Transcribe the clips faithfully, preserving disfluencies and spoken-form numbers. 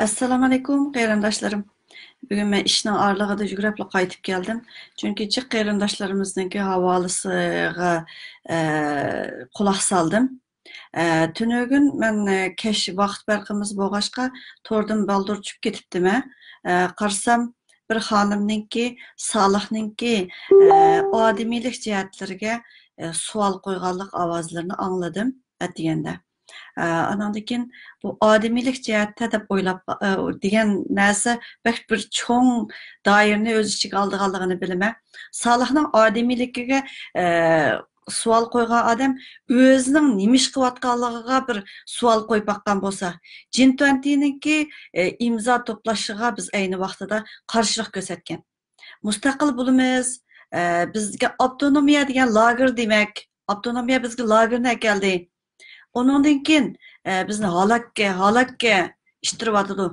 ئەسسالامۇئەلەيكۇم، قېرىنداشلىرىم. بۈگۈن مەن ئىشنىڭ ئارىلىقىدا يۈگۈرۈپلا قايتىپ كەلدىم. چۈنكى جىق قېرىنداشلىرىمىزنىڭكى ھاۋالىسىغا، ئە، قۇلاق سالدىم. ئە، تۈنۈگۈن مەن، ئە، كەچ ۋاقىت پەرقىمىز بولغاچقا، توردىن بالدۇر چۈشۈپ كېتىپتىمەن. ئە، قارىسام، بىر خانىمنىڭكى، سالىھنىڭكى، ئە، ئادىمىيلىك جەھەتلىرىگە، ئە، سوئال قويغانلىق ئاۋازلىرىنى ئاڭلىدىم ئەتىگەندە. ئە، ئاناندىن كېيىن بۇ ئادىمىيلىك جەھەتتە دەپ ئويلاپ، ئە، دېگەن نەرسە بەك بىر چوڭ دائىرىنى ئۆز ئىچىگە ئالىدىغانلىقىنى بىلىمەن. سالىھنىڭ ئادىمىيلىكىگە، ئە، سوئال قويغان ئادەم ئۆزىنىڭ نېمە ئىش قىلىۋاتقانلىقىغا بىر سوئال قويۇپ باققان بولسا، جىن تۈەنتىنىڭكى، ئە، ئىمزا توپلاشىغا بىز ئەينى ۋاقتىدا قارشىلىق كۆرسەتكەن. مۇستەقىل بولىمىز، ئە، بىزگە ئاپتونومىيە دېگەن لاگېر دېمەك. ئاپتونومىيە بىزگە لاگېرنى ئەكەلدى. ئۇنىڭدىن كېيىن، ئە، بىزنى ھالاككە، ھالاككە ئىتتىرىۋاتىدۇ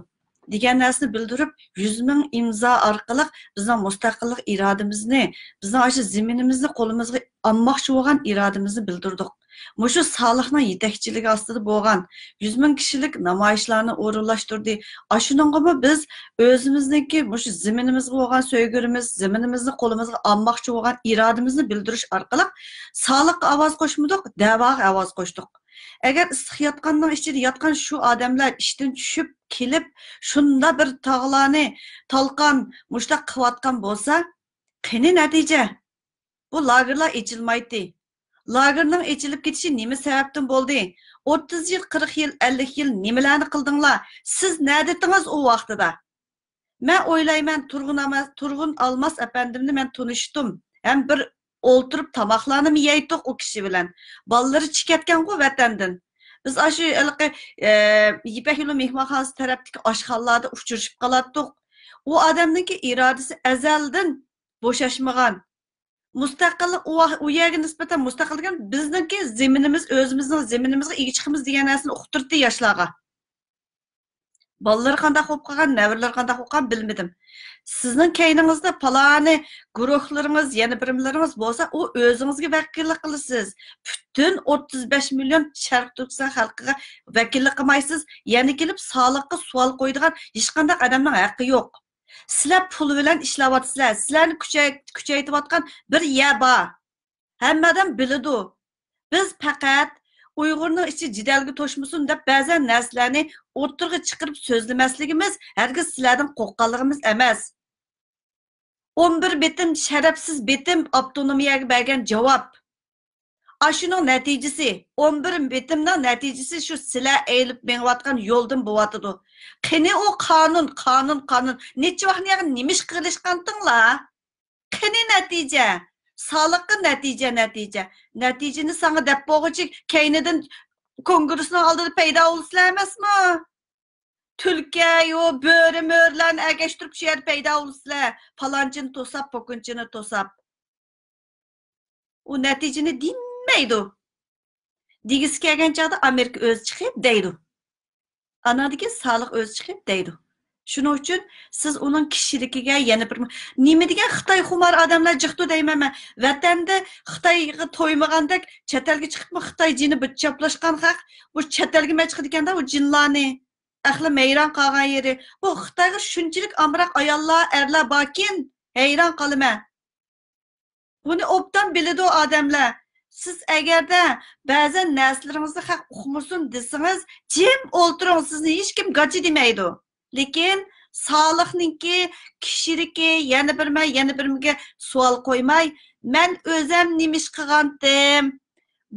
دېگەن نەرسىنى بىلدۈرۈپ، يۈز مىڭ ئىمزا ئارقىلىق بىزنىڭ مۇستەقىللىق ئىرادىمىزنى، بىزنىڭ ئاشۇ زېمىنىمىزنى قولىمىزغا ئالماقچى بولغان ئىرادىمىزنى بىلدۈردۇق. مۇشۇ سالىھنىڭ يېتەكچىلىكى ئاستىدا بولغان يۈز مىڭ كىشىلىك نامايىشلارنى ئورۇنلاشتۇردى. ئاشۇنىڭغىمۇ بىز ئۆزىمىزنىڭكى مۇشۇ زېمىنىمىزغا بولغان سۆيگۈمىز، زېمىنىمىزنى قولىمىزغا ئالماقچى بولغان ئىرادىمىزنى بىلدۈرۈش ئارقىلىق سالىھقا ئاۋاز قوشمىدۇق، دەۋاغا ئاۋاز قوشتۇق. ئەگەر ئىسسىق ياتقاننىڭ ئىچىدە ياتقان شۇ ئادەملەر ئىشتىن چۈشۈپ كېلىپ، شۇنداق بىر تاغلارنى تالقان مۇشتاق قىلىۋاتقان بولسا، قېنى نەتىجە؟ بۇ لاگېرلار ئېچىلمايتتى. لاگېرنىڭ ئېچىلىپ كېتىشى نېمە سەۋەبتىن بولدى؟ ئوتتۇز يىل، قىرىق يىل، ئەللىك يىل نېمىلەرنى قىلدىڭلار؟ سىز نەدىتىڭىز ئۇ ۋاقتىدا؟ مەن ئويلايمەن، تۇرغۇن ئالماس، تۇرغۇن ئالماس ئەپەندىمنى مەن تونۇشتۇم. ھەم بىر ئولتۇرۇپ تاماقلارنىمۇ يەيتتۇق ئۇ كىشى بىلەن. بالىلىرى چىقىپ كەتكەنغۇ ۋەتەندىن. بىز ئاشۇ ھېلىقى، ئە، يىپەك يولى مېھمانخانىسى تەرەپتىكى ئاشخانىلاردا ئۇچرىشىپ قالاتتۇق. ئۇ ئادەمنىڭكى ئىرادىسى ئەزەلدىن بوشاشمىغان. مۇستەقىللىق ئۇ، ئۇ يەرگە نىسبەتەن مۇستەقىل دېگەن بىزنىڭكى زېمىنىمىز، ئۆزىمىزنىڭ زېمىنىمىزغا ئىگە چىقىمىز دېگەن نەرسىنى ئۇقتۇردى ياشلارغا. بالىلىرى قانداق بولۇپ قالغان، نەۋرىلىرى قانداق بولۇپ قالغان بىلمىدىم. سىزنىڭ كەينىڭىزدە پالانى گۇرۇھلىرىڭىز، يەنە بىرمىلىرىڭىز بولسا، ئۇ ئۆزىڭىزگە ۋەكىللىك قىلىسىز. پۈتۈن ئوتتۇز بەش مىليون شەرقىي تۈركىستان خەلقىگە ۋەكىللىك قىلمايسىز. يەنە كېلىپ سالىھقا سوئال قويىدىغان ھېچقانداق ئادەمنىڭ ھەققى يوق. سىلەر پۇل بىلەن ئىشلەۋاتىسىلەر. سىلەرنى كۈچەي-، كۈچەيتىۋاتقان بىر يەر بار. ھەممە ئادەم بىلىدۇ. بىز پەقەت ئۇيغۇرنىڭ ئىچى جېدەلگە توشمىسۇن دەپ بەزەن نەرسىلەرنى ئوتتۇرىغا چىقىرىپ سۆزلىمەسلىكىمىز ھەرگىز سىلەردىن قورققانلىقىمىز ئەمەس. ئون بىر بېتىم، شەرەپسىز بېتىم ئاپتونومىيەگە بەرگەن جاۋاب. ئاشۇنىڭ نەتىجىسى، ئون بىر بېتىمنىڭ نەتىجىسى شۇ سىلەر ئېلىپ مېڭىۋاتقان يولدىن بولۇۋاتىدۇ. قېنى ئۇ قانۇن، قانۇن، قانۇن. نەچچە ۋاقىت ياغى نېمە ئىش قىلىشقانتىڭلار؟ قېنى نەتىجە؟ سالىھقا نەتىجە، نەتىجە. نەتىجىنى ساڭا دەپ بولغۇچە كەينىدىن كونگرېسنىڭ ئالدىدا پەيدا بولىسىلەر ئەمەسمۇ؟ تۈلكە، يو، بۆرە، مۆرىلەرنى ئەگەشتۈرۈپ شۇ يەردە پەيدا بولىسىلەر. پالانچىنى توساپ، پوكۇنچىنى توساپ. ئۇ نەتىجىنى دېمەيدۇ. دېگۈسى كەلگەن چاغدا ئامېرىكا ئۆزى چىقىپ دەيدۇ. ئاناندىن كېيىن سالىھ ئۆزى چىقىپ دەيدۇ. شۇنىڭ ئۈچۈن سىز ئۇنىڭ كىشىلىكىگە يەنە بىر، نېمە دېگەن خىتاي خۇمار ئادەملەر جىقتۇ دەيمەنمەن. ۋەتەندە خىتايغا تويمىغاندەك چەت ئەلگە چىقىپمۇ خىتاي جىنى بىر چاپلاشقان خەق. بۇ چەت ئەلگە مەن چىقىدىكەندە ئۇ جىنلارنى. ئەقلىم ھەيران قالغان يېرى. بۇ خىتايغا شۇنچىلىك ئامراق ئاياللار، ئەرلەر باركىن، ھەيران قالىمەن. بۇنى ئوبدان بىلىدۇ ئادەملەر. سىز ئەگەردە بەزەن نەرسىلىرىڭىزنى خەق ئۇقمىسۇن دېسىڭىز، جىم ئولتۇرۇڭ، سىزنى ھېچكىم گاچا دېمەيدۇ. لېكىن سالىھنىڭكى كىشىلىكى، يەنە بىرمە، يەنە بىرمىگە سوئال قويماي، مەن ئۆزەم نېمە ئىش قىلغانتىم؟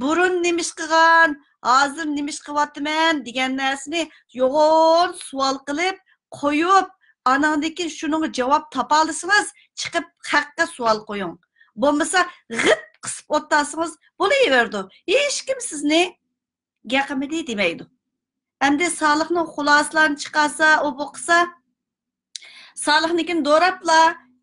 بۇرۇن نېمە ئىش قىلغان، ھازىر نېمە ئىش قىلىۋاتىمەن دېگەن نەرسىنى يوغان سوئال قىلىپ قويۇپ، ئاناندىن كېيىن شۇنىڭغا جاۋاب تاپالىسىڭىز، چىقىپ خەققە سوئال قويۇڭ. بولمىسا، غىت قىسىپ ئولتۇرسىڭىز بولۇۋېرىدۇ. ھېچكىم سىزنى گەقىمىدى دېمەيدۇ. ئەمدى سالىھنىڭ خۇلاسىلارنى چىقارسا، ئۇ بۇ قىلسا، سالىھنىڭكىنى دوراپلا،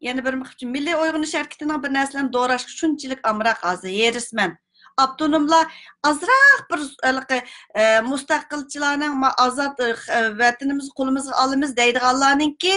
يەنە بىر مىللىي ئويغىنىش ھەرىكىتىنىڭ بىر نەرسىلەرنى دوراشقا شۇنچىلىك ئامراق ھازىر، ھېرىسمەن. ئاپتونوملار ئازراق بىر ھېلىقى، ئە، مۇستەقىلچىلارنىڭ ما-، ئازاد، ئە، ۋەتىنىمىزنى قولىمىزغا ئالىمىز دەيدىغانلارنىڭكى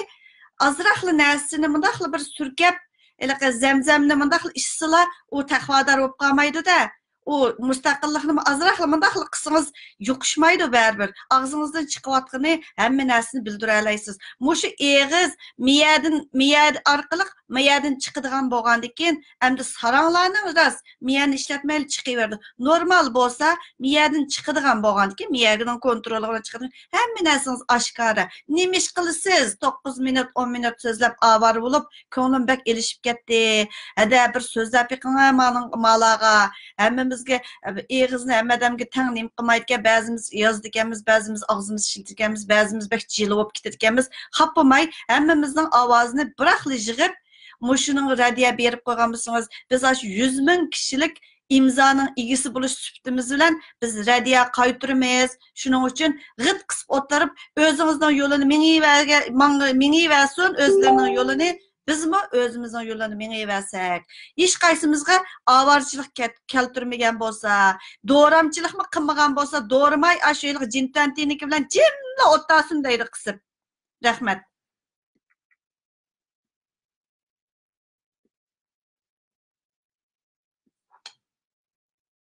ئازراقلا نەرسىنى مۇنداقلا بىر سۈركەپ، ھېلىقى زەمزەمنى مۇنداقلا ئىچسىلا، ئۇ تەقۋادار بولۇپ قالمايدۇ-دە. ئۇ مۇستەقىللىقنىمۇ ئازراقلا مۇنداقلا قىلسىڭىز يۇقۇشمايدۇ بەرىبىر. ئاغزىڭىزدىن چىقىۋاتقىنى ھەممە نەرسىنى بىلدۈرەلەيسىز. مۇشۇ ئېغىز، مىيەدىن، مىيە ئارقىلىق مىيەدىن چىقىدىغان بولغاندىكىن، ئەمدى ساراڭلارنىڭ راست مىيەنى ئىشلەتمەيلا چىقىۋېرىدۇ. نورمال بولسا، مىيەدىن چىقىدىغان بولغاندىكىن، مىيەنىڭ كونترولىغا چىقىدىغان ھەممە نەرسىڭىز ئاشكارا. نېمە ئىش قىلىسىز؟ توققۇز مىنۇت، ئون مىنۇت سۆزلەپ ئاۋارە بولۇپ، كۆڭلۈم بەك ئېلىشىپ كەتتى. ھەدە، بىر سۆزلەپ بېقىڭە مالاغا. ھەممىمىزگە ئېغىزنى ھەممە ئادەمگە تەڭ نېمە قىلمايدىكەن، بەزىمىز يازىدىكەنمىز، بەزىمىز ئاغزىمىز ئىشلىتىدىكەنمىز، بەزىمىز بەك جىلە بولۇپ كېتىدىكەنمىز. خاپا بولماي، ھەممىمىزنىڭ ئاۋازىنى بىراقلا يىغىپ، مۇشۇنىڭغا رەددىيە بېرىپ قويغان بولسىڭىز، بىز ئاشۇ يۈز مىڭ كىشىلىك ئىمزانىڭ ئىگىسى بولۇش سۈپىتىمىز بىلەن بىز رەددىيە قايتۇرىمىز. شۇنىڭ ئۈچۈن غىت قىسىپ ئولتۇرۇپ، ئۆزىڭىزنىڭ يولىنى مېڭىۋەرگە-، ماڭ-، مېڭىۋەرسۇن، ئۆزلىرىنىڭ يولىنى، بىزمۇ ئۆزىمىزنىڭ يولىنى مېڭىۋەرسەك. ھېچقايسىمىزغا ئاۋارىچىلىك كەت-، كەلتۈرمىگەن بولسا، دورامچىلىقمۇ قىلمىغان بولسا، دورىماي ئاشۇ ھېلىقى جىن تەنتىنىكى بىلەن جىملا ئولتۇرسۇن دەيدۇ قىسىپ. رەھمەت.